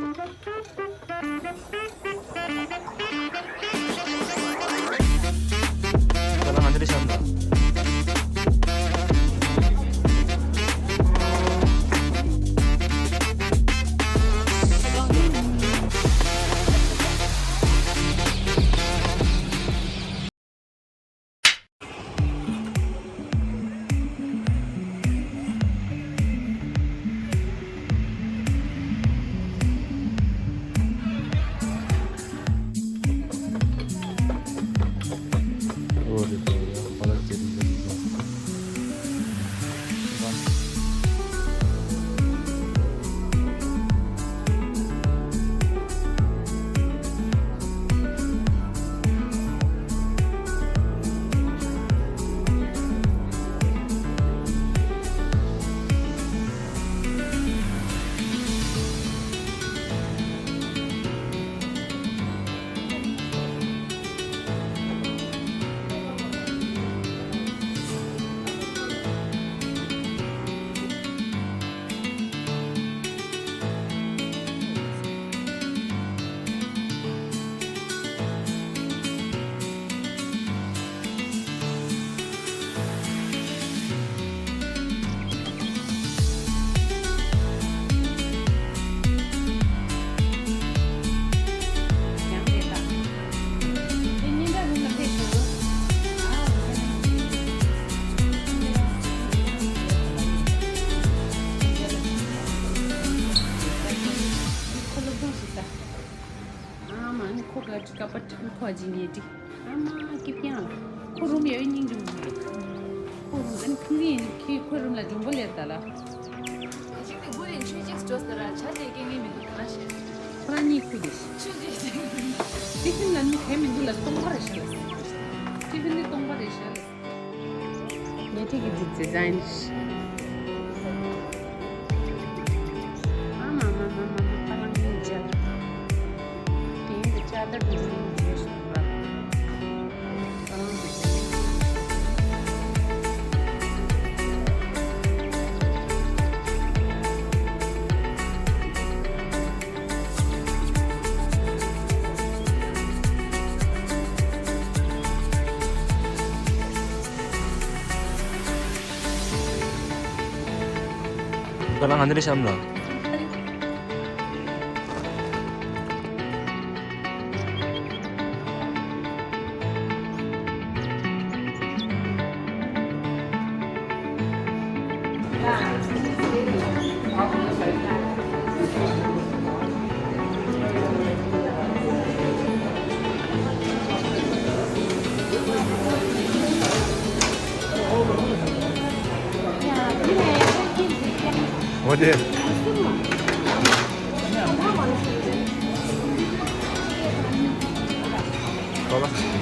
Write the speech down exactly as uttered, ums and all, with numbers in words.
ད་ང་འདིར་བཤམས་དང་། ཨ་མ་ནི་ཁོ་ག་ཅི་ཀ་པ་ཁྲང་ཁོ་ཨ་ཅི་ཉེ་ཏི། ཨ་མ་ཀི་པྱང་། ཁོ་རུམ་ཡོད་སྙིང་རུམ་ཡོད། ཁོ་རུམ་ཨན་ཁུ་ངི་ཁི་ཁོ་རུམ་ལ་འབྱུང་པོ་ལེར་ད་ལ། ཁ་ཅིག་ནི་གུ་རེན་ཆུ་ཅིག་ཅོས་ཏ་ར་ཆ་དེ་ཀེ་ངེ་མི་འདུག་ན་ཤེ། ཁོ་རང་གཉིས་ཁུ་དེ་ཤི། ཆུ་ཅིག་ཅིག་ཏི་ཕིན་ལ་ནི་གས་མི་འདུག་ལ་སྟོང་པ་རེ་ཤ་ལ། ཏི་ཕིན་ནི་སྟོང་པ་རེ་ཤ་ལ། ཉེ་ཏི་གི་འདི་ཌི་ཛའིན། ཨ་མ་མ་མ་མ་མ་ཁ་ལང་གི་འཇལ། དེ་ཡིན་དུ་ཅ་ལ་འདི་ཡིན་འཇལ་ཤོག་ར། ཁ་ལང་གི་འཇལ། ཁ་ལང་ང་འདིར་བཤམས་ལ། འོ་དེ། ཁོ་ལ།